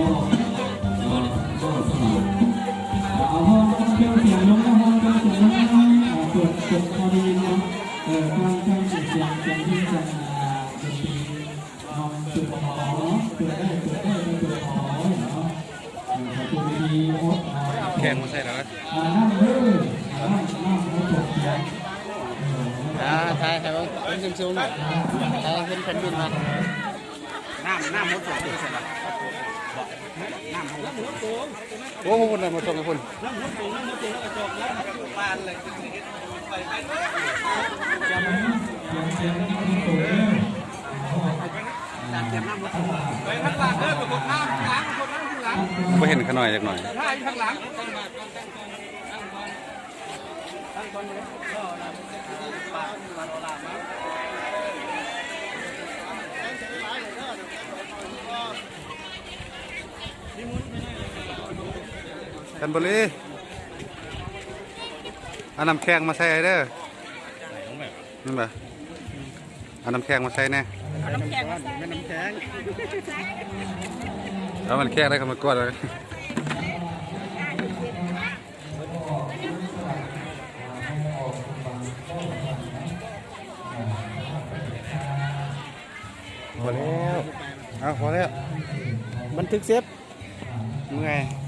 ເອົາ ເອົາເຄື່ອງສຽງລົງນະ ເອົາເຄື່ອງສຽງລົງນະ ເອີ ເປີດ ເປີດພໍໄດ້ຍິນເນາະ ເອີ ຕັ້ງ ຕັ້ງສຽງ ສຽງເພງ ສຽງ ອ່າ ດົນຕີ ເນາະ ເປີດພໍເນາະ ເປີດໄດ້ ເປີດໄດ້ ເປີດພໍເນາະ ເອີ ຂອບຄຸນທີ່ ແຂ່ງມາໃສ່ແລ້ວນະ ອ່າ ນຳເດີ ນຳ ນຳ ນຳ ອ່າ ຖ່າຍໃຫ້ເບິ່ງ ເປັນສູງໆ ໃຫ້ເຫັນແຜ່ນດິນວ່າ ນ້ຳ ນ້ຳຫົດສົງເປັນຊັ້ນລະ ນ້ຳຫົດ ໂອ້ ພຸ້ນນະ ມາສົ່ງໃຫ້ພຸ້ນ ນ້ຳຫົດສົງ ນ້ຳຫົດສົງ ແລ້ວກໍຈອກ ບໍ່ເຫັນຂະນ້ອຍຈັກໜ້ອຍ ກັນບໍລີ ເອົານ້ຳແຂງມາໃສ່ໃຫ້ເດີ ແມ່ນບໍ່? ເອົານ້ຳແຂງມາໃສ່ແດ່ ເອົານ້ຳແຂງມາໃສ່ ເອົານ້ຳແຂງໄດ້ເຂົ້າມາກວດເລີຍ ພໍແລ້ວ ເອົາ ພໍແລ້ວ ບັນທຶກເສັດ ເມື່ອຍ.